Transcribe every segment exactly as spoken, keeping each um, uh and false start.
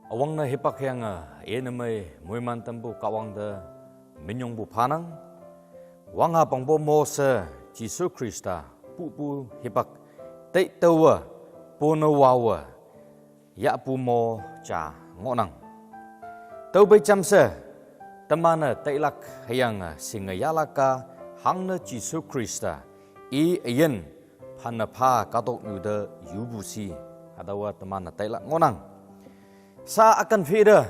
Üwangne hipak hüyange, eh, ine mei moiman tampu Kahwang te minyongpu phanang. Wangha pangpo mo she Jesu Khrista pupu hipak tai taowe, pone wawe, yahpu mo ja ngohnang. Tüophei jamshe, teman-e tailak hüyange shinge yahlak-a hangne Jesu Khrista i üyin phane pha kahtoknyu te yupu shi, hatüowa teman-e tailak ngohnang. Sa ükan phei te,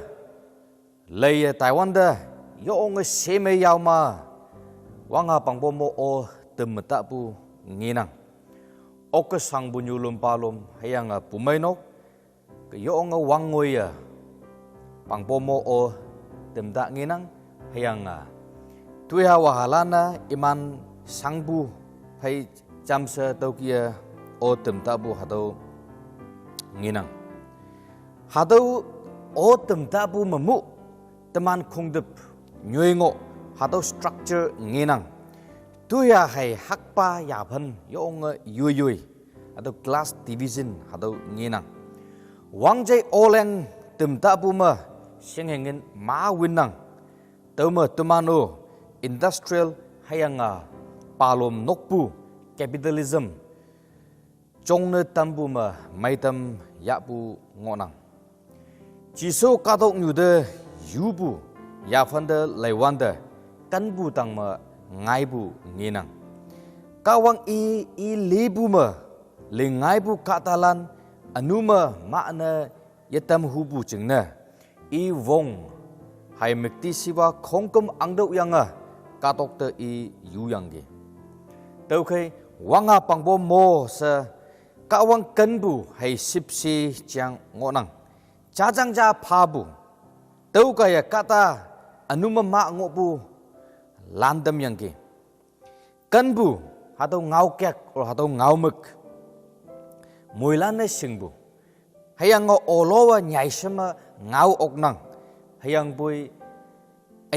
leiye taiwante, yonge shemei yao ma, wangha pangpo mo-o tüm me tapu ngenang. Oke shangpu nyulüm palüm hüyange pumeinok, yonge wangngoi-e pangpo mo-o tümta ngenang, hüyange toiha wahalan-e iman shangpu phei jamshe tüokih-e o tümtapu hatüo ngenang. Hatüo o tümtapu mepu teman khongtüp nyoi ngoh, hatüo structure ngenang. Toiha hei hakpa yaphan yonge yoiyoi, hatüo class division hatüo ngenang. Wangjei oleng tümtapu me shinghengin ma winnang. Tüome teman-o industrial hüyange palüm nokpu capitalism jongne tampu me meitam yahpu ngohnang. Jesu kahtoknyu te yupu yaphante leiwante, kenpu tangme ngaipu ngenang. Kahwang i, i lipu me lingngaipu kahtalan ünu me mahne yetam hupu jingne, i wong hei müktishiwa khongküm angtüohyange kahtok te i yuyangki. Tüokhei, wangha pangpo mo she Kahwang kenpu hei shüpshe jang ngohnang. Jajang ja phapu, tüokaiye kahta ünu me mah ngohpu lan tamyangki. Kenpu, hatüo ngaokek or hatüo ngaomük, moilan-e shingpu, hüyange olowa nyaishe me ngao oknang. Hüyangpoi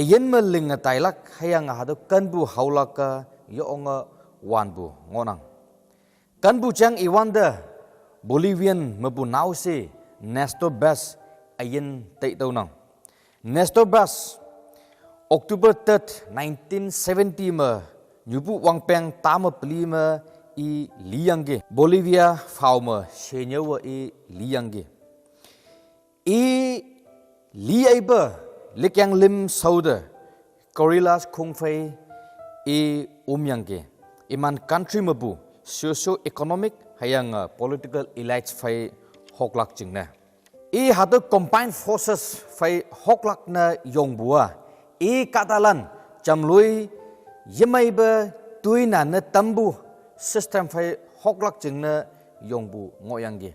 üyin me linge tailak hüyange hatüo kenpu haolak-a yonge wanpu ngohnang. Kenpu jang iwante Bolivian mepu naoshe Nestor Bas üyin taitüonang. Nestor Bas October third, nineteen seventy me nyupu wangpeng tame peli me i liyangki. Bolivia phao me shenyüowe i liyangki. I liyeipe likyang lüm shaote guerrillas khongphei i omyangki. Iman country mepu socio-economic hüyange political elites phei hoklak jingne, i hatüo combined forces phei hoklak ne yongpu-a, i kahtalan jamloi yemeipe toinan ne tampu system phei hoklak jingne yongpu ngohyangki.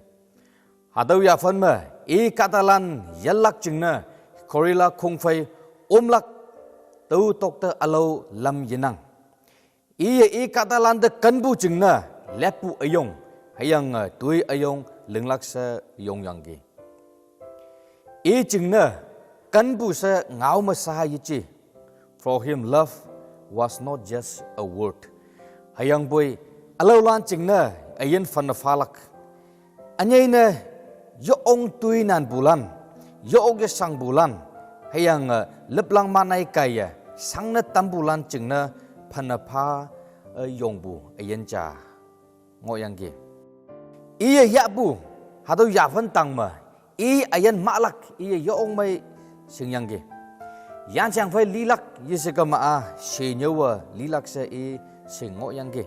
Hatüo yaphan me i kahtalan yelak jingne guerrilla khongphei omlak, tüo tokte ülao lam yenang. Iye i kahtalante kenpu jingne leppu üyong hüyange toi üyong linglak she yongyangki. I jingne kenpu she ngao me shaha yeje. For him, love was not just a word. Hüyangpoi ülaolan jingne üyin phane phalak, ünyei ne yong toinanpulan, yong yeshangpulan, hüyange lüplang manei kaiye shangne tampulan jingne phane pha, e, yongpu üyin ja ngohyangki. Iye yahpu hatüo yaphan tang me i üyin mahlak iye yong mei shingyangki. Yanshang phei lilak yeshe kema-a shenyüowe lilak she i shing ngohyangki.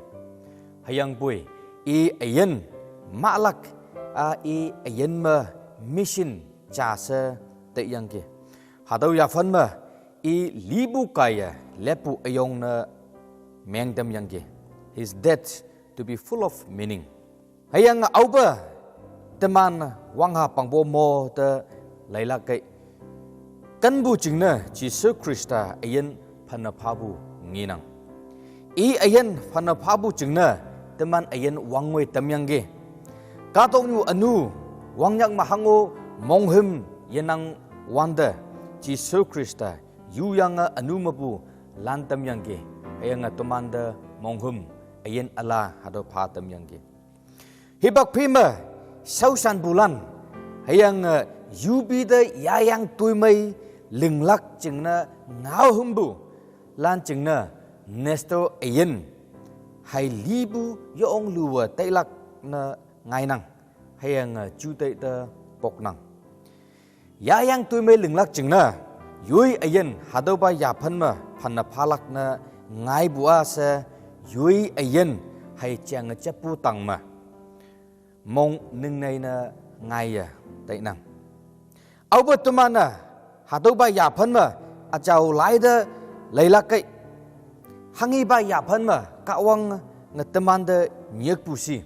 Hüyangpoi i üyin mahlak-a i üyin me mission ja she taiyangki. Hatüo yaphan me i lipu kaiye leppu üyong ne meng tamyangki. His death to be full of meaning. Hüyange aope teman wangha pangpo mo te leilak kei. Kenpu jingne Jesu Khrista üyin phane phapu ngenang. I üyin phane phapu jingne teman üyin wangngoi tamyangki. Kahtoknyu ünu wangnyak me hango monghüm yenang wante Jesu Khrista yuyange ünu mepu lan tamyangki. Hüyange temante monghüm üyin üla hatüo pha tamyangki. Hipak phei me shaoshanpulan hüyange Yupi te yayang tuimei linglak jingne ngao hümpu lan jingne nestor üyin hai lipu yong luwe tailak ne ngainang. Hüyange juteih te poknang. Yayang tuimei linglak jingne yoi üyin hatüopa yaphan me phanne phalak ne ngaipu a she yoi üyin hai jange jappu tang me mong ningnei ne ngaiye tainang. Aope teman-e hatüopa yaphan me üjao laite leilakkei. Hanghipa yaphan me Kahwange temante nyikpu shi.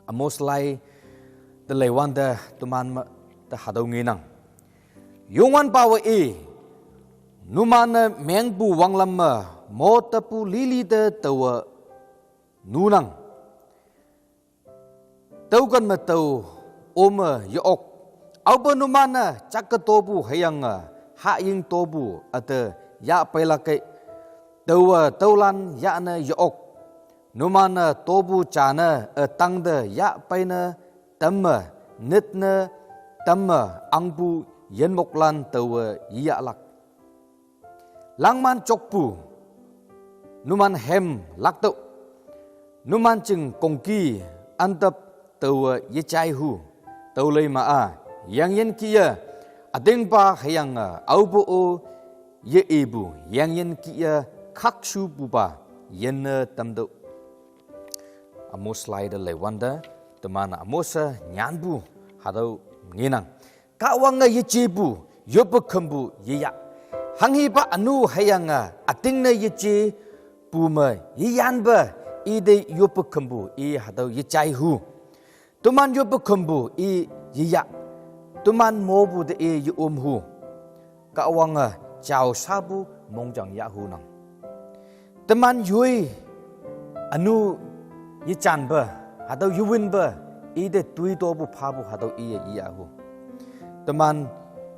Amos lai te leiwante teman me te hatüo ngenang. Youngwanpawe i, numan-e mengpu wanglam me mo tapu lili te taowe nunang. Tüoken me tao ome ye-ok. Aope numan-e jakke topu hüyange hahying topu üte yah peilakkei. Taowe tüolan yahne ye-ok. Numan-e topu jane ütangte yah peine tamme, nitne tamme, ahngpu yinmoklan taowe yeyahlak. Langman jokpu, numan hem laktüoh, numan jing kongki antap taowe yejaihu, tüolei ma-a, yengyin kih-e, ütingpa hüyange aope-o ye-ipu, yengyin kih-e khakshupupa, yinne tamtüoh. Amos lai te leiwante, teman Amos-e nyanpu hatüo ngenang. Kahwange yejepu, yoppe khümpu yeyah. Hanghipa ünu hüyange ütingne yejepu me yeyanpe, ite yoppe khümpu i hatüo yejaihu. Teman yoppe khümpu i yeyah. Teman mopu te i ye-omhu. Kahwange jao shapu mongjang yahhunang. Teman yoi ünu yejanpe, hatüo yewinpe, ite toi topu phapu hatüo iye yahhu. Teman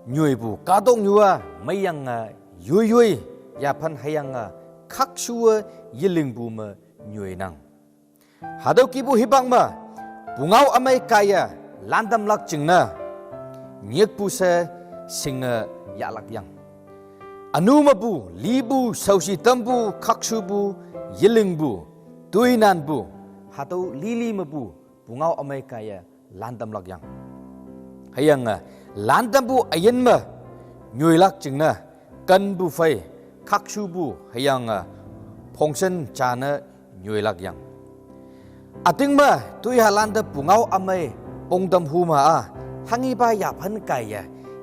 nyoipu kahtoknyu-a meiyange yoi yoi yaphan hüyange khakshuwe yelingpu me nyoinang. Hatüo kihpu hipak me pungao ümei kaiye lantamlak jingne nyikpu she shinge yahlak yang. Ünu mepu, lipu, shaoshi tampu, khakshupu, yelingpu, toinanpu, hatüo lili mepu pungao ümei kaiye lantamlak yang. Hüyange lantampu üyin me nyoilak jingne kenpu phei, khakshupu hüyange phongshen jane nyoilak yang. Üting me toihalante pungao ümei pongtam hu ma-a, hanghipa yaphan kaiye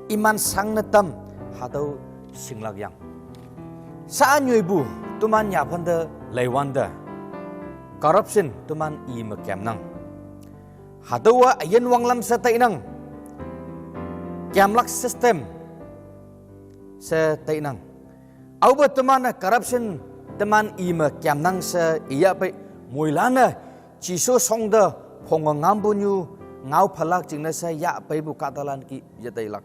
iman shangne tam, hatüo shinglak yang. Sha-a nyoipu teman yaphan te leiwante, corruption teman i me kemnang. Hatüowa üyin wanglam she tainang. Kemlak system she tainang. Aope teman-e corruption teman i me kemnang she iyahpei, moilan-e Jesu shongte phonge ngampu nyu ngao phalak jingne she yahpeipu kahtalan kih yeteilak.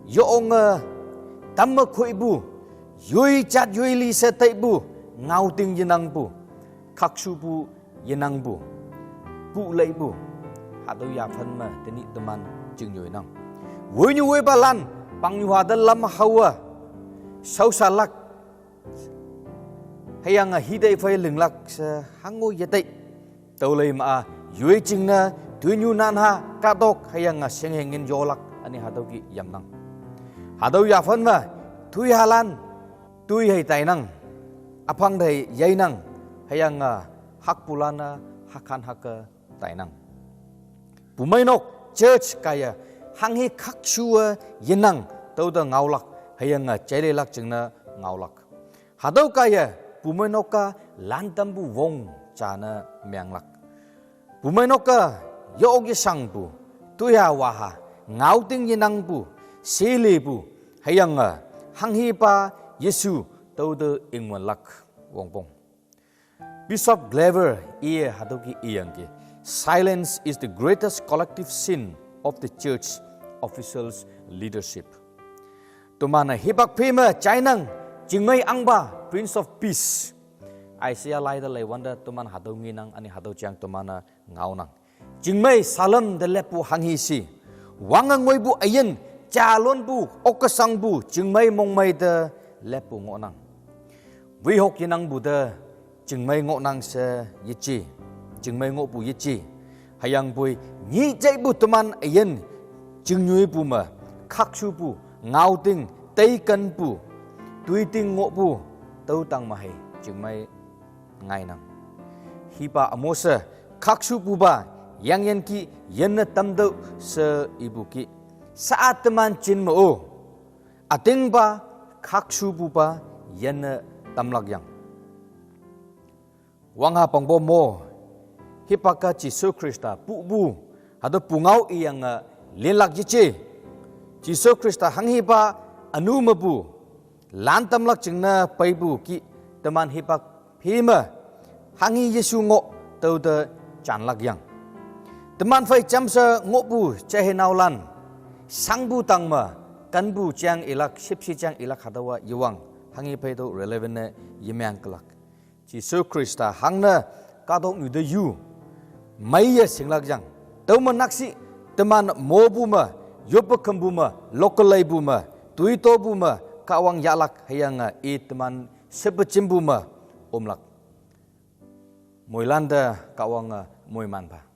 Yonge tamme khoipu, yoi jat yoi li she teipu, ngaoting yenangpu, khakshupu yenangpu, pu leipu, hatüo yaphan me tenyih teman jingnyoi nang. Woinyu woipalan, pangnyuha te lam haowe shaoshalak, hüyange hitei phei linglak she hango yetei. Tüolei ma-a, yoi jingne toinyu nanha kahtok hüyange shingheng ngin yolak üne hatüo kih yamnang. Hatüo yaphan me toihalan toi hei tainang, üphang te hei yeinang, hüyange hakpulan-a hakhan hake tainang. Bumeinok church kaiye hanghe khakshuwe yenang, tüote ngaolak, hüyange jaileilak jingne ngaolak. Hatüo kaiye bumeinok-a lantampu wong jane menglak. Bumeinok-a ye-ok yeshangpu, toiha waha, ngaoting yenangpu, shelepu, hüyange hanghepa Jesu tüote ingwenlak wongpong. Bishop Glover iye hatüo kih iyangki, "Silence is the greatest collective sin of the church officials leadership." Teman-e hipak phi me jainang, Chingmei ahngpa, Prince of Peace. Isaiah lai te leiwante teman hatüo ngenang, üne hatüo jang teman-e ngaonang. Chingmei salem te leppu hanghe shi, Wange ngoipu üyin, jalonpu, okkesangpu, chingmei mongmei te, leppu ngohnang. Wihok yenangpu te, chingmei ngohnang she yeje, chingmei ngohpu yeje. Hüyangpoi, nyih jaipu teman üyin, chingnyuipu me, khakshupu, ngaoting, teikenpu, toiting ngohpu, tüo tang me hei, chingmei ngainang. Hipa ümo she, khakshupupa, yangyanki, yinne tamtüoh she ipu ki. Sa-a teman jin me-o. Ütingpa, khakshupupa, yinne tamlak yang. Wangha pangpo mo, hipak-a Jesu Khrista pupu, hatüo pungao iyange, linlak yeje. Jesu Khrista hanghipa, ünu mepu, lan tamlak jingne peipu ki, teman hipak phi me, hanghi Jesu ngoh, tüote janlak yang. Teman phei jamshe ngohpu, jeihei naolan, shangpu tang me, kenpu jang ilak, shüpshe jang ilak hatüowa yewang, hanghi phei tüo relevant ne yemeng kelak. Jesu Khrista hangne kahtoknyu te yu, meiye shinglak yang. Tüome nakshih, teman mopu me, yoppe kempu me, local leipu me, toitopu me, Kahwang yahlak hüyange i teman shepe jimpu me, omlak. Moilante Kahwange moiman pha.